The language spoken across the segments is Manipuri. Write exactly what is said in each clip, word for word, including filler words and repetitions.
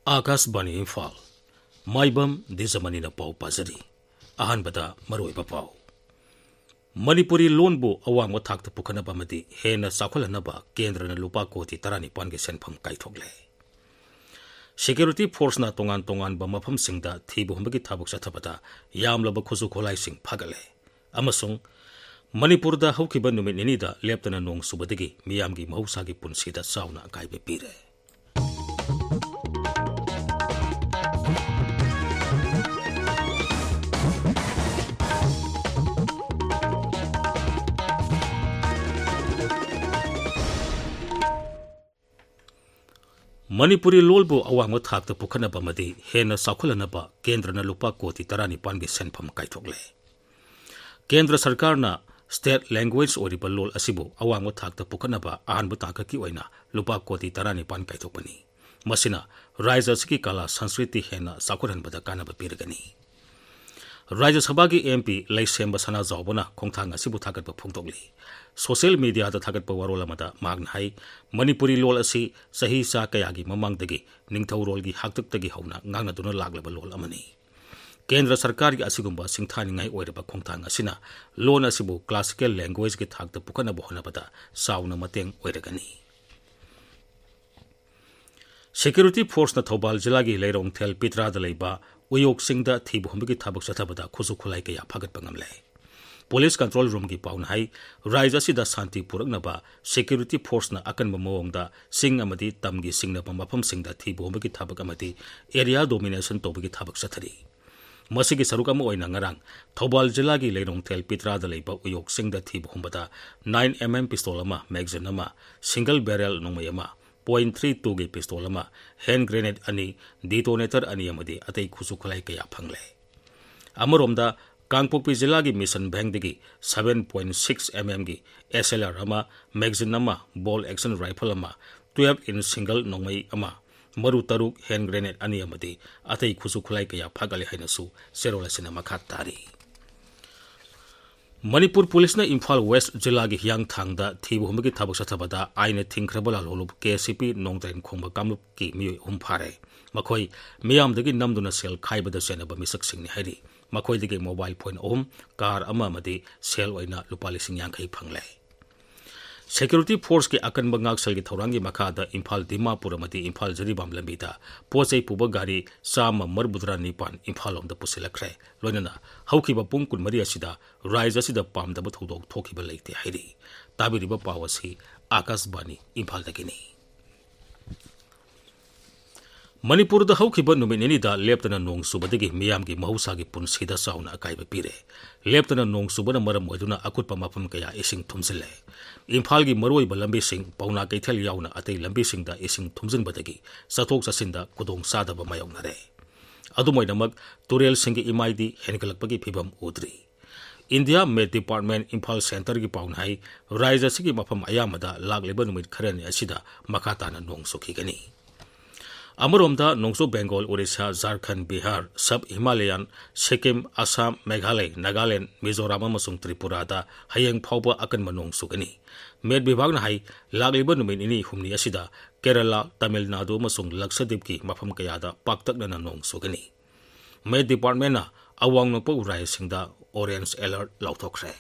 ꯑꯥꯀꯥꯁꯕꯥꯅꯤ ꯏꯝꯐꯥꯜ꯫ ꯃꯥꯏꯕꯝ ꯗꯤꯖꯃꯅꯤꯅ ꯄꯥꯎ ꯄꯥꯖꯔꯤ꯫ ꯑꯍꯥꯟꯕꯗ ꯃꯔꯨꯑꯣꯏꯕ ꯄꯥꯎ꯫ ꯃꯅꯤꯄꯨꯔꯤ ꯂꯣꯟꯕꯨ ꯑꯋꯥꯡꯕ ꯊꯥꯛꯇ ꯄꯨꯈꯠꯅꯕ ꯑꯃꯗꯤ ꯍꯦꯟꯅ ꯆꯥꯎꯈꯠꯍꯟꯅꯕ ꯀꯦꯟꯗ꯭ꯔꯅ ꯂꯨꯄꯥ ꯀꯣꯇꯤ ꯇꯔꯥꯅꯤꯄꯥꯟꯒꯤ ꯁꯦꯟꯐꯝ ꯀꯥꯏꯊꯣꯛꯂꯦ꯫ Security Forceꯅ ꯇꯣꯉꯥꯟ ꯇꯣꯉꯥꯟꯕ ꯃꯐꯝꯁꯤꯡꯗ ꯊꯤꯕ ꯍꯨꯝꯕꯒꯤ ꯊꯕꯛ ꯆꯠꯊꯕꯗ ꯌꯥꯝꯂꯕ ꯈꯨꯠꯁꯨ ꯈꯨꯠꯂꯥꯏꯁꯤꯡ ꯐꯥꯒꯠꯂꯦ꯫ ꯑꯃꯁꯨꯡ ꯃꯅꯤꯄꯨꯔꯗ ꯍꯧꯈꯤꯕ ꯅꯨꯃꯤꯠ ꯅꯤꯅꯤꯗ ꯂꯦꯞꯇꯅ ꯅꯣꯡ ꯆꯨꯕꯗꯒꯤ ꯃꯤꯌꯥꯝꯒꯤ ꯃꯍꯧꯁꯥꯒꯤ ꯄꯨꯟꯁꯤꯗ ꯆꯥꯎꯅ ꯑꯀꯥꯏꯕ ꯄꯤꯔꯦ꯫ ꯃꯅꯤꯄꯨꯔꯤ ꯂꯣꯜꯕꯨ ꯑꯋꯥꯡꯕ ꯊꯥꯛꯇ ꯄꯨꯈꯠꯅꯕ ꯑꯃꯗꯤ ꯍꯦꯟꯅ ꯆꯥꯎꯈꯠꯍꯟꯅꯕ ꯀꯦꯟꯗ꯭ꯔꯅ ꯂꯨꯄꯥ ꯀꯣꯇꯤ ꯇꯔꯥꯅꯤꯄꯥꯟꯒꯤ ꯁꯦꯟꯐꯝ ꯀꯥꯏꯊꯣꯛꯂꯦ꯫ ꯀꯦꯟꯗ꯭ꯔ ꯁꯔꯀꯥꯔꯅ state language ꯑꯣꯏꯔꯤꯕ ꯂꯣꯜ ꯑꯁꯤꯕꯨ ꯑꯋꯥꯡꯕ ꯊꯥꯛꯇ ꯄꯨꯈꯠꯅꯕ ꯑꯍꯥꯟꯕ ꯇꯥꯡꯀꯛꯀꯤ ꯑꯣꯏꯅ ꯂꯨꯄꯥ ꯀꯣꯇꯤ ꯇꯔꯥꯅꯤꯄꯥꯟ ꯀꯥꯏꯊꯣꯛꯄꯅꯤ꯫ ꯃꯁꯤꯅ ꯔꯥꯖ꯭ꯌ ꯑꯁꯤꯒꯤ ꯀꯂꯥ ꯁꯪꯁꯀ꯭ꯔꯤꯇꯤ ꯍꯦꯟꯅ ꯆꯥꯎꯈꯠꯍꯟꯕꯗ ꯀꯥꯟꯅꯕ ꯄꯤꯔꯒꯅꯤ꯫ ꯔꯥꯖ꯭ꯌ ꯁꯚꯥꯒꯤ MP ꯂꯩꯁꯦꯝꯕ ꯁꯅꯥꯖꯥꯎꯕꯅ ꯈꯣꯡꯊꯥꯡ ꯑꯁꯤꯕꯨ ꯊꯥꯒꯠꯄ ꯐꯣꯡꯗꯣꯛꯂꯤ꯫ Social mediaꯗ ꯊꯥꯒꯠꯄ ꯋꯥꯔꯣꯜ ꯑꯃꯗ ꯃꯍꯥꯛꯅ ꯍꯥꯏ, ꯃꯅꯤꯄꯨꯔꯤ ꯂꯣꯜ ꯑꯁꯤ ꯆꯍꯤ ꯆꯥ ꯀꯌꯥꯒꯤ ꯃꯃꯥꯡꯗꯒꯤ ꯅꯤꯡꯊꯧꯔꯣꯜꯒꯤ ꯍꯥꯛꯇꯛꯇꯒꯤ ꯍꯧꯅ ꯉꯥꯡꯅꯗꯨꯅ ꯂꯥꯛꯂꯕ ꯂꯣꯜ ꯑꯃꯅꯤ꯫ ꯀꯦꯟꯗ꯭ꯔ ꯁꯔꯀꯥꯔꯒꯤ ꯑꯁꯤꯒꯨꯝꯕ ꯁꯤꯡꯊꯥꯅꯤꯡꯉꯥꯏ ꯑꯣꯏꯔꯕ ꯈꯣꯡꯊꯥꯡ ꯑꯁꯤꯅ ꯂꯣꯟ ꯑꯁꯤꯕꯨ classical languageꯀꯤ ꯊꯥꯛꯇ ꯄꯨꯈꯠꯅꯕ ꯍꯣꯠꯅꯕꯗ ꯆꯥꯎꯅ ꯃꯇꯦꯡ ꯑꯣꯏꯔꯒꯅꯤ꯫ Security Forceꯅ ꯊꯧꯕꯥꯜ ꯖꯤꯂꯥꯒꯤ ꯂꯩꯔꯣꯡꯊꯦꯜ ꯄꯤꯇ꯭ꯔꯥꯗ ꯂꯩꯕ ꯎꯌꯣꯛ ꯆꯤꯡꯗ ꯊꯤꯕ ꯍꯨꯝꯕꯒꯤ ꯊꯕꯛ ꯆꯠꯊꯕꯗ ꯈꯨꯠꯁꯨ ꯈꯨꯠꯂꯥꯏ ꯀꯌꯥ ꯐꯥꯒꯠꯄ ꯉꯝꯂꯦ꯫ Police Control Roomꯒꯤ ꯄꯥꯎꯅ ꯍꯥꯏ, ꯔꯥꯖ꯭ꯌ ꯑꯁꯤꯗ ꯁꯥꯟꯇꯤ ꯄꯨꯔꯛꯅꯕ Security Forceꯅ ꯑꯀꯟꯕ ꯃꯑꯣꯡꯗ ꯆꯤꯡ ꯑꯃꯗꯤ ꯇꯝꯒꯤ ꯆꯤꯡꯅꯕ ꯃꯐꯝꯁꯤꯡꯗ ꯊꯤꯕ ꯍꯨꯝꯕꯒꯤ ꯊꯕꯛ ꯑꯃꯗꯤ area domination ꯇꯧꯕꯒꯤ ꯊꯕꯛ ꯆꯠꯊꯔꯤ꯫ ꯃꯁꯤꯒꯤ ꯁꯔꯨꯛ ꯑꯃ ꯑꯣꯏꯅ ꯉꯔꯥꯡ ꯊꯧꯕꯥꯜ ꯖꯤꯂꯥꯒꯤ ꯂꯩꯔꯣꯡꯊꯦꯜ ꯄꯤꯇ꯭ꯔꯥꯗ ꯂꯩꯕ ꯎꯌꯣꯛ ꯆꯤꯡꯗ ꯊꯤꯕ ꯍꯨꯝꯕꯗ nine MM pistol ꯑꯃ, magazine ꯑꯃ, single barrel ꯅꯣꯡꯃꯩ ꯑꯃ, point three twoꯒꯤ pistol ꯑꯃ, hand grenade ꯑꯅꯤ, detonator ꯑꯅꯤ ꯑꯃꯗꯤ ꯑꯇꯩ ꯈꯨꯠꯁꯨ ꯈꯨꯠꯂꯥꯏ ꯀꯌꯥ ꯐꯪꯂꯦ꯫ ꯑꯃꯔꯣꯝꯗ, ꯀꯥꯡꯄꯣꯛꯄꯤ ꯖꯤꯂꯥꯒꯤ ꯃꯤꯁꯟ ꯚꯦꯡꯗꯒꯤ seven point six MMꯒꯤ SLR ꯑꯃ, magazine ꯑꯃ, bolt action rifle ꯑꯃ, twelve inch single ꯅꯣꯡꯃꯩ ꯑꯃ, ꯃꯔꯨ ꯇꯔꯨꯛ, hand grenade ꯑꯅꯤ ꯑꯃꯗꯤ ꯑꯇꯩ ꯈꯨꯠꯁꯨ ꯈꯨꯠꯂꯥꯏ ꯀꯌꯥ ꯐꯥꯒꯠꯂꯦ ꯍꯥꯏꯅꯁꯨ ꯆꯦꯔꯣꯜ ꯑꯁꯤꯅ ꯃꯈꯥ ꯇꯥꯔꯤ꯫ ꯃꯅꯤꯄꯨꯔ ꯄꯨꯂꯤꯁꯅ ꯏꯝꯐꯥꯜ ꯋꯦꯁ ꯖꯤꯂꯥꯒꯤ ꯍꯤꯌꯥꯡꯊꯥꯡꯗ ꯊꯤꯕ ꯍꯨꯝꯕꯒꯤ ꯊꯕꯛ ꯆꯠꯊꯕꯗ ꯑꯥꯏꯟꯅ ꯊꯤꯡꯈ꯭ꯔꯕ ꯂꯥꯜꯍꯧꯂꯨꯞ ꯀꯦ ꯑꯦꯁ ꯁꯤ ꯄꯤ ꯅꯣꯡꯗ꯭ꯔꯦꯟ ꯈꯣꯡꯕ ꯀꯥꯡꯂꯨꯞꯀꯤ ꯃꯤꯑꯣꯏ ꯑꯍꯨꯝ ꯐꯥꯔꯦ꯫ ꯃꯈꯣꯏ ꯃꯤꯌꯥꯝꯗꯒꯤ ꯅꯝꯗꯨꯅ ꯁꯦꯜ ꯈꯥꯏꯕꯗ ꯆꯦꯟꯅꯕ ꯃꯤꯁꯛꯁꯤꯡꯅꯤ ꯍꯥꯏꯔꯤ꯫ ꯃꯈꯣꯏꯗꯒꯤ ꯃꯣꯕꯥꯏꯜ ꯐꯣꯟ ꯑꯍꯨꯝ, ꯀꯥꯔ ꯑꯃ ꯑꯃꯗꯤ ꯁꯦꯜ ꯑꯣꯏꯅ ꯂꯨꯄꯥ ꯂꯤꯁꯤꯡ ꯌꯥꯡꯈꯩ ꯐꯪꯂꯦ꯫ ꯁꯦꯀ꯭ꯌꯨꯔꯤꯇꯤ ꯐꯣꯔꯁꯀꯤ ꯑꯀꯟꯕ ꯉꯥꯛꯁꯦꯜꯒꯤ ꯊꯧꯔꯥꯡꯒꯤ ꯃꯈꯥꯗ ꯏꯝꯐꯥꯜ ꯗꯤꯃꯥꯄꯨꯔ ꯑꯃꯗꯤ ꯏꯝꯐꯥꯜ ꯖꯤꯔꯤꯕꯥꯝ ꯂꯝꯕꯤꯗ ꯄꯣꯠ ꯆꯩ ꯄꯨꯕ ꯒꯥꯔꯤ ꯆꯥꯝꯃ ꯃꯔꯤꯐꯨꯇꯔꯥ ꯅꯤꯄꯥꯟ ꯏꯝꯐꯥꯜ ꯂꯣꯝꯗ ꯄꯨꯁꯤꯜꯂꯛꯈ꯭ꯔꯦ꯫ ꯂꯣꯏꯅꯅ ꯍꯧꯈꯤꯕ ꯄꯨꯡ ꯀꯨꯟꯃꯔꯤ ꯑꯁꯤꯗ ꯔꯥꯏꯖ ꯑꯁꯤꯗ ꯄꯥꯝꯗꯕ ꯊꯧꯗꯣꯛ ꯊꯣꯛꯈꯤꯕ ꯂꯩꯇꯦ ꯍꯥꯏꯔꯤ꯫ ꯇꯥꯕꯤꯔꯤꯕ ꯄꯥꯎ ꯑꯁꯤ ꯑꯥꯀꯥꯁꯕꯥꯅꯤ ꯏꯝꯐꯥꯜꯗꯒꯤꯅꯤ꯫ ꯃꯅꯤꯄꯨꯔꯗ ꯍꯧꯈꯤꯕ ꯅꯨꯃꯤꯠ ꯅꯤꯅꯤꯗ ꯂꯦꯞꯇꯅ ꯅꯣꯡ ꯆꯨꯕꯗꯒꯤ ꯃꯤꯌꯥꯝꯒꯤ ꯃꯍꯧꯁꯥꯒꯤ ꯄꯨꯟꯁꯤꯗ ꯆꯥꯎꯅ ꯑꯀꯥꯏꯕ ꯄꯤꯔꯦ꯫ ꯂꯦꯞꯇꯅ ꯅꯣꯡ ꯆꯨꯕꯅ ꯃꯔꯝ ꯑꯣꯏꯗꯨꯅ ꯑꯀꯨꯠꯄ ꯃꯐꯝ ꯀꯌꯥ ꯏꯁꯤꯡ ꯊꯨꯝꯖꯤꯜꯂꯦ꯫ ꯏꯝꯐꯥꯜꯒꯤ ꯃꯔꯨꯑꯣꯏꯕ ꯂꯝꯕꯤꯁꯤꯡ, ꯄꯥꯎꯅꯥ ꯀꯩꯊꯦꯜ ꯌꯥꯎꯅ ꯑꯇꯩ ꯂꯝꯕꯤꯁꯤꯡꯗ ꯏꯁꯤꯡ ꯊꯨꯝꯖꯤꯟꯕꯗꯒꯤ ꯆꯠꯊꯣꯛ ꯆꯠꯁꯤꯟꯗ ꯈꯨꯗꯣꯡꯆꯥꯗꯕ ꯃꯥꯌꯣꯛꯅꯔꯦ꯫ ꯑꯗꯨꯝ ꯑꯣꯏꯅꯃꯛ, ꯇꯨꯔꯦꯜꯁꯤꯡꯒꯤ ꯏꯃꯥꯏꯗꯤ ꯍꯦꯟꯒꯠꯂꯛꯄꯒꯤ ꯐꯤꯕꯝ ꯎꯗ꯭ꯔꯤ꯫ ꯏꯟꯗꯤꯌꯥ ꯃꯦꯠ ꯗꯤꯄꯥꯔꯠꯃꯦꯟ ꯏꯝꯐꯥꯜ ꯁꯦꯟꯇꯔꯒꯤ ꯄꯥꯎꯅ ꯍꯥꯏ, ꯔꯥꯖ꯭ꯌ ꯑꯁꯤꯒꯤ ꯃꯐꯝ ꯑꯌꯥꯝꯕꯗ ꯂꯥꯛꯂꯤꯕ ꯅꯨꯃꯤꯠ ꯈꯔꯅꯤ ꯑꯁꯤꯗ ꯃꯈꯥ ꯇꯥꯅ ꯅꯣꯡ ꯆꯨꯈꯤꯒꯅꯤ꯫ ꯑꯃꯔꯣꯝꯗ, ꯅꯣꯡꯆꯨꯞ ꯕꯦꯡꯒꯣꯜ, ꯑꯣꯔꯤꯁꯥ, ꯖꯥꯔꯈꯟ, ꯕꯤꯍꯥꯔ, ꯁꯕ ꯍꯤꯃꯥꯂꯌꯥꯟ, ꯁꯤꯛꯀꯤꯝ, ꯑꯁꯥꯝ, ꯃꯦꯘꯥꯂꯌ, ꯅꯥꯒꯥꯂꯦꯟ, ꯃꯤꯖꯣꯔꯥꯝ ꯑꯃꯁꯨꯡ ꯇ꯭ꯔꯤꯄꯨꯔꯥꯗ ꯍꯌꯦꯡ ꯐꯥꯎꯕ ꯑꯀꯟꯕ ꯅꯣꯡ ꯆꯨꯒꯅꯤ꯫ ꯃꯦꯠ ꯕꯤꯚꯥꯒꯅ ꯍꯥꯏ, ꯂꯥꯛꯂꯤꯕ ꯅꯨꯃꯤꯠ ꯅꯤꯅꯤ ꯍꯨꯝꯅꯤ ꯑꯁꯤꯗ ꯀꯦꯔꯂꯥ, ꯇꯥꯃꯤꯜ ꯅꯥꯗꯨ ꯑꯃꯁꯨꯡ ꯂꯛꯁꯗꯤꯞꯀꯤ ꯃꯐꯝ ꯀꯌꯥꯗ ꯄꯥꯛꯇꯛꯅꯅ ꯅꯣꯡ ꯆꯨꯒꯅꯤ꯫ ꯃꯦꯠ ꯗꯤꯄꯥꯔꯠꯃꯦꯟꯅ ꯑꯋꯥꯡ ꯅꯣꯡꯄꯣꯛ ꯔꯥꯖ꯭ꯌꯁꯤꯡꯗ ꯑꯣꯔꯦꯟꯖ ꯑꯦꯂꯔꯠ ꯂꯥꯎꯊꯣꯛꯈ꯭ꯔꯦ꯫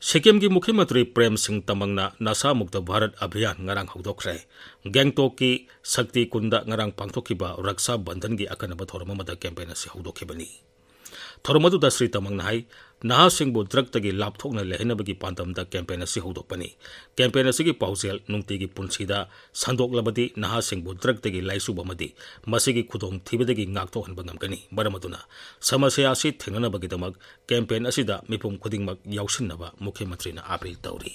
ꯁꯤꯛꯀꯤꯝꯒꯤ ꯃꯨꯈ꯭ꯌ ꯃꯟꯇ꯭ꯔꯤ ꯄ꯭ꯔꯦꯝ ꯁꯤꯡ ꯇꯃꯪꯅ ꯅꯁꯥ ꯃꯨꯛꯇ ꯚꯥꯔꯠ ꯑꯚꯤꯌꯥꯟ ꯉꯔꯥꯡ ꯍꯧꯗꯣꯛꯈ꯭ꯔꯦ꯫ ꯒꯦꯡꯇꯣꯛꯀꯤ ꯁꯛꯇꯤ ꯀꯨꯟꯗ ꯉꯔꯥꯡ ꯄꯥꯡꯊꯣꯛꯈꯤꯕ ꯔꯛꯁꯥ ꯕꯟꯙꯟꯒꯤ ꯑꯀꯟꯅꯕ ꯊꯧꯔꯝ ꯑꯃꯗ ꯀꯦꯝꯄꯦꯟ ꯑꯁꯤ ꯍꯧꯗꯣꯛꯈꯤꯕꯅꯤ꯫ ꯊꯧꯔꯝ ꯑꯗꯨꯗ ꯁ꯭ꯔꯤ ꯇꯃꯪꯅ ꯍꯥꯏ, ꯅꯍꯥꯁꯤꯡꯕꯨ ꯗ꯭ꯔꯒꯇꯒꯤ ꯂꯥꯞꯊꯣꯛꯅ ꯂꯩꯍꯟꯅꯕꯒꯤ ꯄꯥꯟꯗꯝꯗ ꯀꯦꯝꯄꯦꯟ ꯑꯁꯤ ꯍꯧꯗꯣꯛꯄꯅꯤ꯫ ꯀꯦꯝꯄꯦꯟ ꯑꯁꯤꯒꯤ ꯄꯥꯎꯖꯦꯜ ꯅꯨꯡꯇꯤꯒꯤ ꯄꯨꯟꯁꯤꯗ ꯁꯟꯗꯣꯛꯂꯕꯗꯤ ꯅꯍꯥꯁꯤꯡꯕꯨ ꯗ꯭ꯔꯒꯇꯒꯤ ꯂꯥꯏꯆꯨꯕ ꯑꯃꯗꯤ ꯃꯁꯤꯒꯤ ꯈꯨꯗꯣꯡꯊꯤꯕꯗꯒꯤ ꯉꯥꯛꯊꯣꯛꯍꯟꯕ ꯉꯝꯒꯅꯤ꯫ ꯃꯔꯝ ꯑꯗꯨꯅ ꯁꯃꯁ꯭ꯌꯥ ꯑꯁꯤ ꯊꯦꯡꯅꯅꯕꯒꯤꯗꯃꯛ ꯀꯦꯝꯄꯦꯟ ꯑꯁꯤꯗ ꯃꯤꯄꯨꯝ ꯈꯨꯗꯤꯡꯃꯛ ꯌꯥꯎꯁꯤꯟꯅꯕ ꯃꯨꯈ꯭ꯌ ꯃꯟꯇ꯭ꯔꯤꯅ ꯑꯥꯄꯤꯜ ꯇꯧꯔꯤ꯫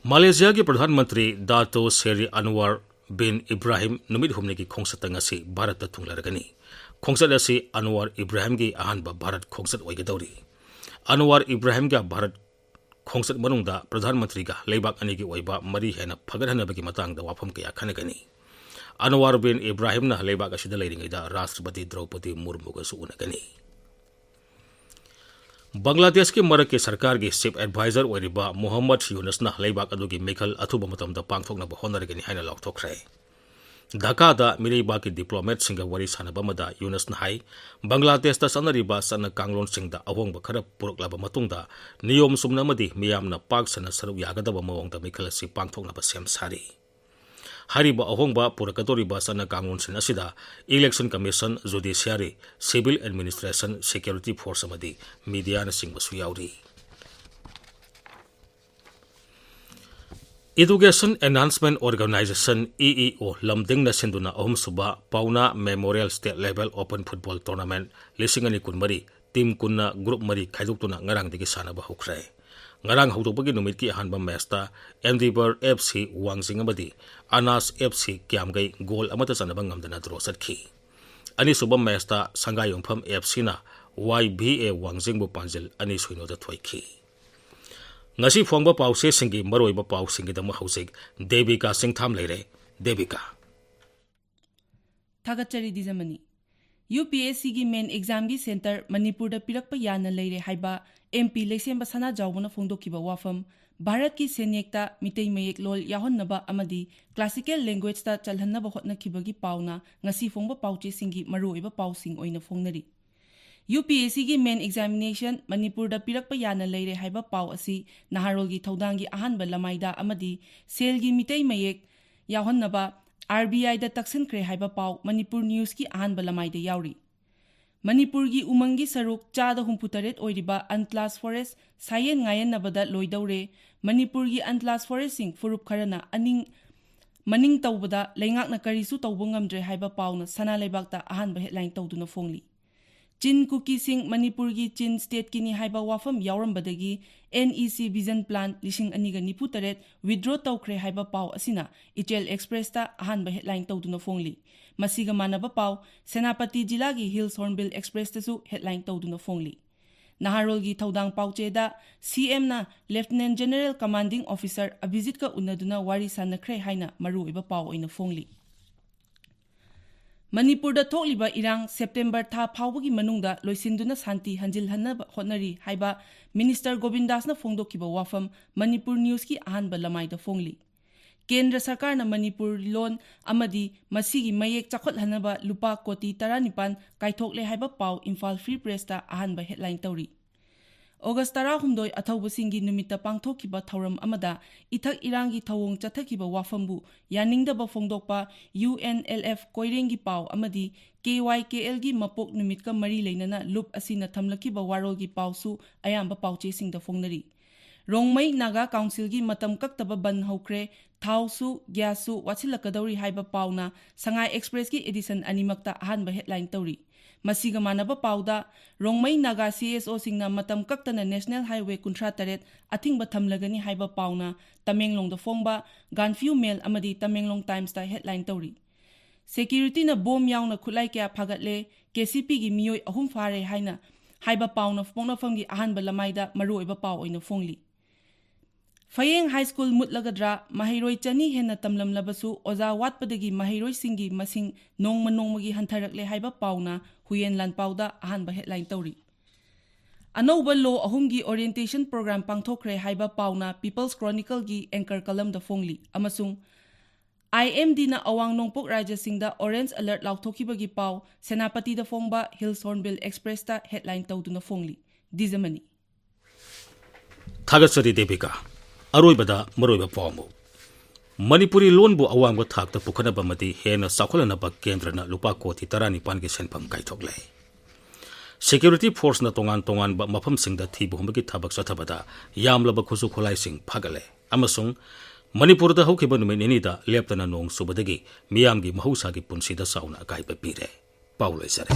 ꯃꯥꯂꯦꯁꯤꯌꯥꯒꯤ ꯄ꯭ꯔꯙꯥꯟ ꯃꯟꯇ꯭ꯔꯤ ꯗꯥꯇꯣ ꯁꯦꯔꯤ ꯑꯟꯋꯥꯔ ꯕꯤꯟ ꯏꯕ꯭ꯔꯥꯍꯤꯝ ꯅꯨꯃꯤꯠ ꯍꯨꯝꯅꯤꯒꯤ ꯈꯣꯡꯆꯠꯇ ꯉꯁꯤ ꯚꯥꯔꯠꯇ ꯊꯨꯡꯂꯔꯒꯅꯤ꯫ ꯈꯣꯡꯆꯠ ꯑꯁꯤ ꯑꯟꯋꯥꯔ ꯏꯕ꯭ꯔꯥꯍꯤꯝꯒꯤ ꯑꯍꯥꯟꯕ ꯚꯥꯔꯠ ꯈꯣꯡꯆꯠ ꯑꯣꯏꯒꯗꯧꯔꯤ꯫ ꯑꯟꯋꯥꯔ ꯏꯕ꯭ꯔꯥꯍꯤꯝꯒ ꯚꯥꯔꯠ ꯈꯣꯡꯆꯠ ꯃꯅꯨꯡꯗ ꯄ꯭ꯔꯙꯥꯟ ꯃꯟꯇ꯭ꯔꯤꯒ ꯂꯩꯕꯥꯛ ꯑꯅꯤꯒꯤ ꯑꯣꯏꯕ ꯃꯔꯤ ꯍꯦꯟꯅ ꯐꯒꯠꯍꯟꯅꯕꯒꯤ ꯃꯇꯥꯡꯗ ꯋꯥꯐꯝ ꯀꯌꯥ ꯈꯟꯅꯒꯅꯤ꯫ ꯑꯟꯋꯥꯔ ꯕꯤꯟ ꯏꯕ꯭ꯔꯥꯍꯤꯝꯅ ꯂꯩꯕꯥꯛ ꯑꯁꯤꯗ ꯂꯩꯔꯤꯉꯩꯗ ꯔꯥꯁꯇ꯭ꯔꯄꯇꯤ ꯗ꯭ꯔꯧꯄꯗꯤ ꯃꯨꯔꯃꯨꯒꯁꯨ ꯎꯅꯒꯅꯤ꯫ ꯕꯪꯒ꯭ꯂꯥꯗꯦꯁꯀꯤ ꯃꯔꯛꯀꯤ ꯁꯔꯀꯥꯔꯒꯤ ꯆꯤꯐ ꯑꯦꯗꯚꯥꯏꯖꯔ ꯑꯣꯏꯔꯤꯕ ꯃꯨꯍꯝꯃꯗ ꯌꯨꯅꯁꯅ ꯂꯩꯕꯥꯛ ꯑꯗꯨꯒꯤ ꯃꯤꯈꯜ ꯑꯊꯨꯕ ꯃꯇꯝꯗ ꯄꯥꯡꯊꯣꯛꯅꯕ ꯍꯣꯠꯅꯔꯒꯅꯤ ꯍꯥꯏꯅ ꯂꯥꯎꯊꯣꯛꯈ꯭ꯔꯦ꯫ ꯙꯥꯀꯥꯗ ꯃꯤꯔꯩꯕꯥꯛꯀꯤ ꯗꯤꯄ꯭ꯂꯣꯃꯦꯠꯁꯤꯡꯒ ꯋꯥꯔꯤ ꯁꯥꯟꯅꯕ ꯑꯃꯗ ꯌꯨꯅꯁꯅ ꯍꯥꯏ, ꯕꯪꯒ꯭ꯂꯥꯗꯦꯁꯇ ꯆꯠꯅꯔꯤꯕ ꯆꯠꯅ ꯀꯥꯡꯂꯣꯟꯁꯤꯡꯗ ꯑꯍꯣꯡꯕ ꯈꯔ ꯄꯨꯔꯛꯂꯕ ꯃꯇꯨꯡꯗ ꯅꯤꯌꯣꯝ ꯆꯨꯝꯅ ꯑꯃꯗꯤ ꯃꯤꯌꯥꯝꯅ ꯄꯥꯛ ꯁꯟꯅ ꯁꯔꯨꯛ ꯌꯥꯒꯗꯕ ꯃꯑꯣꯡꯗ ꯃꯤꯈꯜ ꯑꯁꯤ ꯄꯥꯡꯊꯣꯛꯅꯕ ꯁꯦꯝ ꯁꯥꯔꯤ꯫ ꯍꯥꯏꯔꯤꯕ ꯑꯍꯣꯡꯕ ꯄꯨꯔꯛꯀꯗꯧꯔꯤꯕ ꯆꯠꯅ ꯀꯥꯡꯂꯣꯟꯁꯤꯡ ꯑꯁꯤꯗ election commission, judiciary, civil administration, security forces ꯑꯃꯗꯤ ꯃꯤꯗꯤꯌꯥꯅꯆꯤꯡꯕꯁꯨ ꯌꯥꯎꯔꯤ꯫ Education Enhancement Organization, E E O, ꯂꯝꯗꯤꯡꯅ ꯁꯤꯟꯗꯨꯅ ꯑꯍꯨꯝꯁꯨꯕ ꯄꯥꯎꯅꯥ Memorial State Level Open Football Tournament ꯂꯤꯁꯤꯡ ꯑꯅꯤ ꯀꯨꯟꯃꯔꯤ ꯇꯤꯝ ꯀꯨꯟꯅ ꯒ꯭ꯔꯨꯞ ꯃꯔꯤ ꯈꯥꯏꯗꯣꯛꯇꯨꯅ ꯉꯔꯥꯡꯗꯒꯤ ꯁꯥꯟꯅꯕ ꯍꯧꯈ꯭ꯔꯦ꯫ ꯉꯔꯥꯡ ꯍꯧꯗꯣꯛꯄꯒꯤ ꯅꯨꯃꯤꯠꯀꯤ ꯑꯍꯥꯟꯕ ꯃꯦꯆꯇ ꯑꯦꯟꯗꯤꯕꯔ ꯑꯦꯐ ꯁꯤ ꯋꯥꯡꯖꯤꯡ ꯑꯃꯗꯤ ꯑꯅꯥꯁ ꯑꯦꯐ ꯁꯤ ꯀ꯭ꯌꯥꯝꯒꯩ ꯒꯣꯜ ꯑꯃꯠꯇ ꯆꯟꯅꯕ ꯉꯝꯗꯅ ꯗ꯭ꯔꯣ ꯆꯠꯈꯤ꯫ ꯑꯅꯤꯁꯨꯕ ꯃꯦꯆꯇ ꯁꯪꯒꯥꯏꯌꯨꯝꯐꯝ ꯑꯦꯐ ꯁꯤꯅ ꯋꯥꯏ ꯚꯤ ꯑꯦ ꯋꯥꯡꯖꯤꯡꯕꯨ ꯄꯥꯟꯖꯤꯜ ꯑꯅꯤ ꯁꯣꯏꯅꯣꯗ ꯊꯣꯏꯈꯤ꯫ ꯉꯁꯤ ꯐꯣꯡꯕ ꯄꯥꯎꯆꯦꯁꯤꯡꯒꯤ ꯃꯔꯨꯑꯣꯏꯕ ꯄꯥꯎꯁꯤꯡꯒꯤꯗꯃꯛ ꯍꯧꯖꯤꯛ ꯗꯦꯕꯤꯀꯥ ꯆꯤꯡꯊꯥꯝ ꯂꯩꯔꯦ꯫ ꯗꯦꯕꯤꯀꯥ꯫ ꯊꯥꯒꯠꯆꯔꯤ ꯗꯤꯖꯃꯅꯤ꯫ ꯌꯨ ꯄꯤ ꯑꯦꯁ ꯁꯤꯒꯤ ꯃꯦꯟ ꯑꯦꯛꯖꯥꯝꯒꯤ ꯁꯦꯟꯇꯔ ꯃꯅꯤꯄꯨꯔꯗ ꯄꯤꯔꯛꯄ ꯌꯥꯅ ꯂꯩꯔꯦ ꯍꯥꯏꯕ ꯑꯦꯝ ꯄꯤ ꯂꯩꯁꯦꯝꯕ ꯁꯅꯥꯖꯥꯎꯕꯅ ꯐꯣꯡꯗꯣꯛꯈꯤꯕ ꯋꯥꯐꯝ, ꯚꯥꯔꯠꯀꯤ ꯁꯦꯟꯌꯦꯛꯇ ꯃꯤꯇꯩ ꯃꯌꯦꯛ ꯂꯣꯜ ꯌꯥꯎꯍꯟꯅꯕ ꯑꯃꯗꯤ ꯀ꯭ꯂꯥꯁꯤꯀꯦꯜ ꯂꯦꯡꯒ꯭ꯋꯦꯖꯇ ꯆꯜꯍꯟꯅꯕ ꯍꯣꯠꯅꯈꯤꯕꯒꯤ ꯄꯥꯎꯅ ꯉꯁꯤ ꯐꯣꯡꯕ ꯄꯥꯎꯆꯦꯁꯤꯡꯒꯤ ꯃꯔꯨꯑꯣꯏꯕ ꯄꯥꯎꯁꯤꯡ ꯑꯣꯏꯅ ꯐꯣꯡꯅꯔꯤ꯫ ꯌꯨ ꯄꯤ ꯑꯦꯁ ꯁꯤꯒꯤ ꯃꯦꯟ ꯑꯦꯛꯖꯥꯃꯤꯅꯦꯁꯟ ꯃꯅꯤꯄꯨꯔꯗ ꯄꯤꯔꯛꯄ ꯌꯥꯅ ꯂꯩꯔꯦ ꯍꯥꯏꯕ ꯄꯥꯎ ꯑꯁꯤ ꯅꯍꯥꯔꯣꯜꯒꯤ ꯊꯧꯗꯥꯡꯒꯤ ꯑꯍꯥꯟꯕ ꯂꯃꯥꯏꯗ ꯑꯃꯗꯤ ꯁꯦꯜꯒꯤ ꯃꯤꯇꯩ ꯃꯌꯦꯛ ꯌꯥꯎꯍꯟꯅꯕ ꯑꯥꯔ ꯕꯤ ꯑꯥꯏꯗ ꯇꯛꯁꯤꯟꯈ꯭ꯔꯦ ꯍꯥꯏꯕ ꯄꯥꯎ ꯃꯅꯤꯄꯨꯔ ꯅ꯭ꯌꯨꯁꯀꯤ ꯑꯍꯥꯟꯕ ꯂꯃꯥꯏꯗ ꯌꯥꯎꯔꯤ꯫ ꯃꯅꯤꯄꯨꯔꯒꯤ ꯎꯃꯪꯒꯤ ꯁꯔꯨꯛ ꯆꯥꯗ ꯍꯨꯝꯐꯨꯇꯔꯦꯠ ꯑꯣꯏꯔꯤꯕ ꯑꯟꯇ꯭ꯂꯥꯁ ꯐꯣꯔꯦꯁ ꯁꯥꯌꯦꯟ ꯉꯥꯌꯦꯟꯅꯕꯗ ꯂꯣꯏꯗꯧꯔꯦ꯫ ꯃꯅꯤꯄꯨꯔꯒꯤ ꯑꯟꯇ꯭ꯂꯥꯁ ꯐꯣꯔꯦꯁꯁꯤꯡ ꯐꯨꯔꯨꯞ ꯈꯔꯅ ꯑꯅꯤꯡ ꯃꯅꯤꯡ ꯇꯧꯕꯗ ꯂꯩꯉꯥꯛꯅ ꯀꯔꯤꯁꯨ ꯇꯧꯕ ꯉꯝꯗ꯭ꯔꯦ ꯍꯥꯏꯕ ꯄꯥꯎꯅ ꯁꯅꯥ ꯂꯩꯕꯥꯛꯇ ꯑꯍꯥꯟꯕ ꯍꯦꯗꯂꯥꯏꯟ ꯇꯧꯗꯨꯅ ꯐꯣꯡꯂꯤ꯫ ꯆꯤꯟ ꯀꯨꯀꯤꯁꯤꯡ ꯃꯅꯤꯄꯨꯔꯒꯤ ꯆꯤꯟ ꯁ꯭ꯇꯦꯠꯀꯤꯅꯤ ꯍꯥꯏꯕ ꯋꯥꯐꯝ ꯌꯥꯎꯔꯝꯕꯗꯒꯤ ꯑꯦꯟ ꯏ ꯁꯤ ꯚꯤꯖꯟ ꯄ꯭ꯂꯥꯟ ꯂꯤꯁꯤꯡ ꯑꯅꯤꯒ ꯅꯤꯐꯨ ꯇꯔꯦꯠ ꯋꯤꯗ꯭ꯔꯣ ꯇꯧꯈ꯭ꯔꯦ ꯍꯥꯏꯕ ꯄꯥꯎ ꯑꯁꯤꯅ ꯏꯆꯦꯜ ꯑꯦꯛꯁꯄ꯭ꯔꯦꯁꯇ ꯑꯍꯥꯟꯕ ꯍꯦꯗꯂꯥꯏꯟ ꯇꯧꯗꯨꯅ ꯐꯣꯡꯂꯤ꯫ ꯃꯁꯤꯒ ꯃꯥꯟꯅꯕ ꯄꯥꯎ ꯁꯦꯅꯥꯄꯇꯤ ꯖꯤꯂꯥꯒꯤ ꯍꯤꯜꯁ ꯍꯣꯔꯟꯕꯤꯜ ꯑꯦꯛꯁꯄ꯭ꯔꯦꯁꯇꯁꯨ ꯍꯦꯗꯂꯥꯏꯟ ꯇꯧꯗꯨꯅ ꯐꯣꯡꯂꯤ꯫ ꯅꯍꯥꯔꯣꯜꯒꯤ ꯊꯧꯗꯥꯡ ꯄꯥꯎꯆꯦꯗ ꯁꯤ ꯑꯦꯝꯅ ꯂꯦꯐꯇꯤꯅꯦꯟ ꯖꯦꯅꯔꯦꯜ ꯀꯃꯥꯟꯗꯤꯡ ꯑꯣꯐꯤꯁꯔ ꯑꯚꯤꯖꯤꯠꯀ ꯎꯅꯗꯨꯅ ꯋꯥꯔꯤ ꯁꯥꯟꯅꯈ꯭ꯔꯦ ꯍꯥꯏꯅ ꯃꯔꯨꯑꯣꯏꯕ ꯄꯥꯎ ꯑꯣꯏꯅ ꯐꯣꯡꯂꯤ꯫ ꯃꯅꯤꯄꯨꯔꯗ ꯊꯣꯛꯂꯤꯕ ꯏꯔꯥꯡ ꯁꯦꯞꯇꯦꯝꯕꯔ ꯊꯥ ꯐꯥꯎꯕꯒꯤ ꯃꯅꯨꯡꯗ ꯂꯣꯏꯁꯤꯟꯗꯨꯅ ꯁꯥꯟꯇꯤ ꯍꯟꯖꯤꯜꯍꯟꯅꯕ ꯍꯣꯠꯅꯔꯤ ꯍꯥꯏꯕ ꯃꯤꯅꯤꯁꯇꯔ ꯒꯣꯕꯤꯟꯗꯥꯁꯅ ꯐꯣꯡꯗꯣꯛꯈꯤꯕ ꯋꯥꯐꯝ ꯃꯅꯤꯄꯨꯔ ꯅ꯭ꯌꯨꯁꯀꯤ ꯑꯍꯥꯟꯕ ꯂꯃꯥꯏꯗ ꯐꯣꯡꯂꯤ꯫ ꯀꯦꯟꯗ꯭ꯔ ꯁꯔꯀꯥꯔꯅ ꯃꯅꯤꯄꯨꯔ ꯂꯣꯟ ꯑꯃꯗꯤ ꯃꯁꯤꯒꯤ ꯃꯌꯦꯛ ꯆꯥꯎꯈꯠꯍꯟꯅꯕ ꯂꯨꯄꯥ ꯀꯣꯇꯤ ꯇꯔꯥꯅꯤꯄꯥꯟ ꯀꯥꯏꯊꯣꯛꯂꯦ ꯍꯥꯏꯕ ꯄꯥꯎ ꯏꯝꯐꯥꯜ ꯐ꯭ꯔꯤ ꯄ꯭ꯔꯦꯁꯇ ꯑꯍꯥꯟꯕ ꯍꯦꯗꯂꯥꯏꯟ ꯇꯧꯔꯤ꯫ ꯑꯣꯒꯁ ꯇꯔꯥꯍꯨꯝꯗꯣꯏ ꯑꯊꯧꯕꯁꯤꯡꯒꯤ ꯅꯨꯃꯤꯠꯇ ꯄꯥꯡꯊꯣꯛꯈꯤꯕ ꯊꯧꯔꯝ ꯑꯃꯗ ꯏꯊꯛ ꯏꯔꯥꯡꯒꯤ ꯊꯧꯑꯣꯡ ꯆꯠꯊꯈꯤꯕ ꯋꯥꯐꯝꯕꯨ ꯌꯥꯅꯤꯡꯗꯕ ꯐꯣꯡꯗꯣꯛꯄ ꯌꯨ ꯑꯦꯟ ꯑꯦꯜ ꯑꯦꯐ ꯀꯣꯏꯔꯦꯡꯒꯤ ꯄꯥꯎ ꯑꯃꯗꯤ ꯀꯦ ꯋꯥꯏ ꯀꯦ ꯑꯦꯜꯒꯤ ꯃꯄꯣꯛ ꯅꯨꯃꯤꯠꯀ ꯃꯔꯤ ꯂꯩꯅꯅ ꯂꯨꯞ ꯑꯁꯤꯅ ꯊꯝꯂꯛꯈꯤꯕ ꯋꯥꯔꯣꯜꯒꯤ ꯄꯥꯎꯁꯨ ꯑꯌꯥꯝꯕ ꯄꯥꯎꯆꯦꯁꯤꯡꯗ ꯐꯣꯡꯅꯔꯤ꯫ ꯔꯣꯡꯃꯩ ꯅꯥꯒꯥ ꯀꯥꯎꯟꯁꯤꯜꯒꯤ ꯃꯇꯝ ꯀꯛꯇꯕ ꯕꯟ ꯍꯧꯈ꯭ꯔꯦ, ꯊꯥꯎꯁꯨ, ꯒ꯭ꯌꯥꯁꯁꯨ ꯋꯥꯠꯁꯤꯜꯂꯛꯀꯗꯧꯔꯤ ꯍꯥꯏꯕ ꯄꯥꯎꯅ ꯁꯉꯥꯏ ꯑꯦꯛꯁꯄ꯭ꯔꯦꯁꯀꯤ ꯑꯦꯗꯤꯁꯟ ꯑꯅꯤꯃꯛꯇ ꯑꯍꯥꯟꯕ ꯍꯦꯗꯂꯥꯏꯟ ꯇꯧꯔꯤ꯫ ꯃꯁꯤꯒ ꯃꯥꯟꯅꯕ ꯄꯥꯎꯗ, ꯔꯣꯡꯃꯩ ꯅꯥꯒꯥ ꯁꯤ ꯑꯦꯁ ꯑꯣꯁꯤꯡꯅ ꯃꯇꯝ ꯀꯛꯇꯅ ꯅꯦꯁꯅꯦꯜ ꯍꯥꯏꯋꯦ ꯀꯨꯟꯊ꯭ꯔꯥ ꯇꯔꯦꯠ ꯑꯊꯤꯡꯕ ꯊꯝꯂꯒꯅꯤ ꯍꯥꯏꯕ ꯄꯥꯎꯅ ꯇꯃꯦꯡꯂꯣꯡꯗ ꯐꯣꯡꯕ ꯒꯥꯟꯐ꯭ꯌꯨ ꯃꯦꯜ ꯑꯃꯗꯤ ꯇꯃꯦꯡꯂꯣꯡ ꯇꯥꯏꯝꯁꯇ ꯍꯦꯗꯂꯥꯏꯟ ꯇꯧꯔꯤ꯫ ꯁꯦꯀ꯭ꯌꯨꯔꯤꯇꯤꯅ ꯕꯣꯝ ꯌꯥꯎꯅ ꯈꯨꯠꯂꯥꯏ ꯀꯌꯥ ꯐꯥꯒꯠꯂꯦ, ꯀꯦ ꯁꯤ ꯄꯤꯒꯤ ꯃꯤꯑꯣꯏ ꯑꯍꯨꯝ ꯐꯥꯔꯦ ꯍꯥꯏꯅ ꯍꯥꯏꯕ ꯄꯥꯎꯅ ꯄꯣꯛꯅꯐꯝꯒꯤ ꯑꯍꯥꯟꯕ ꯂꯃꯥꯏꯗ ꯃꯔꯨꯑꯣꯏꯕ ꯄꯥꯎ ꯑꯣꯏꯅ ꯐꯣꯡꯂꯤ꯫ ꯐꯌꯦꯡ ꯍꯥꯏ ꯁ꯭ꯀꯨꯜ ꯃꯨꯠꯂꯒꯗ꯭ꯔꯥ? ꯃꯍꯩꯔꯣꯏ ꯆꯅꯤ ꯍꯦꯟꯅ ꯇꯝꯂꯝꯂꯕꯁꯨ ꯑꯣꯖꯥ ꯋꯥꯠꯄꯗꯒꯤ ꯃꯍꯩꯔꯣꯏꯁꯤꯡꯒꯤ ꯃꯁꯤꯡ ꯅꯣꯡꯃ ꯅꯣꯡꯃꯒꯤ ꯍꯟꯊꯔꯛꯂꯦ ꯍꯥꯏꯕ ꯄꯥꯎꯅ ꯍꯨꯌꯦꯟ ꯂꯥꯟꯄꯥꯎꯗ ꯑꯍꯥꯟꯕ ꯍꯦꯗꯂꯥꯏꯟ ꯇꯧꯔꯤ꯫ ꯑꯅꯧꯕ ꯂꯣ ꯑꯍꯨꯝꯒꯤ ꯑꯣꯔꯤꯌꯦꯟꯇꯦꯁꯟ ꯄ꯭ꯔꯣꯒ꯭ꯔꯥꯝ ꯄꯥꯡꯊꯣꯛꯈ꯭ꯔꯦ ꯍꯥꯏꯕ ꯄꯥꯎꯅ ꯄꯤꯄꯜꯁ ꯀ꯭ꯔꯣꯅꯤꯀꯜꯒꯤ ꯑꯦꯡꯀꯔ ꯀꯂꯝꯗ ꯐꯣꯡꯂꯤ ꯑꯃꯁꯨꯡ ꯑꯥꯏ ꯑꯦꯝ ꯗꯤꯅ ꯑꯋꯥꯡ ꯅꯣꯡꯄꯣꯛ ꯔꯥꯖ꯭ꯌꯁꯤꯡꯗ ꯑꯣꯔꯦꯟꯖ ꯑꯦꯂꯔꯠ ꯂꯥꯎꯊꯣꯛꯈꯤꯕꯒꯤ ꯄꯥꯎ ꯁꯦꯅꯥꯄꯇꯤꯗ ꯐꯣꯡꯕ ꯍꯤꯜꯁ ꯍꯣꯔꯟꯕꯤꯜ ꯑꯦꯛꯁꯄ꯭ꯔꯦꯁꯇ ꯍꯦꯗꯂꯥꯏꯟ ꯇꯧꯗꯨꯅ ꯐꯣꯡꯂꯤ꯫ ꯗꯤꯖꯃꯅꯤ꯫ ꯊꯥꯒꯠꯆꯔꯤ ꯗꯦꯕꯤꯀꯥ꯫ ꯑꯔꯣꯏꯕꯗ ꯃꯔꯨꯑꯣꯏꯕ ꯄꯥꯎ ꯑꯃꯨꯛ꯫ ꯃꯅꯤꯄꯨꯔꯤ ꯂꯣꯟꯕꯨ ꯑꯋꯥꯡꯕ ꯊꯥꯛꯇ ꯄꯨꯈꯠꯅꯕ ꯑꯃꯗꯤ ꯍꯦꯟꯅ ꯆꯥꯎꯈꯠꯍꯟꯅꯕ ꯀꯦꯟꯗ꯭ꯔꯅ ꯂꯨꯄꯥ ꯀꯣꯇꯤ ꯇꯔꯥꯅꯤꯄꯥꯟꯒꯤ ꯁꯦꯟꯐꯝ ꯀꯥꯏꯊꯣꯛꯂꯦ꯫ ꯁꯦꯀ꯭ꯌꯨꯔꯤꯇꯤ ꯐꯣꯔꯁꯅ ꯇꯣꯉꯥꯟ ꯇꯣꯉꯥꯟꯕ ꯃꯐꯝꯁꯤꯡꯗ ꯊꯤꯕ ꯍꯨꯝꯕꯒꯤ ꯊꯕꯛ ꯆꯠꯊꯕꯗ ꯌꯥꯝꯂꯕ ꯈꯨꯠꯁꯨ ꯈꯨꯠꯂꯥꯏꯁꯤꯡ ꯐꯥꯒꯠꯂꯦ ꯑꯃꯁꯨꯡ ꯃꯅꯤꯄꯨꯔꯗ ꯍꯧꯈꯤꯕ ꯅꯨꯃꯤꯠ ꯅꯤꯅꯤꯗ ꯂꯦꯞꯇꯅ ꯅꯣꯡ ꯆꯨꯕꯗꯒꯤ ꯃꯤꯌꯥꯝꯒꯤ ꯃꯍꯧꯁꯥꯒꯤ ꯄꯨꯟꯁꯤꯗ ꯆꯥꯎꯅ ꯑꯀꯥꯏꯕ ꯄꯤꯔꯦ꯫ ꯄꯥꯎ ꯂꯣꯏꯖꯔꯦ꯫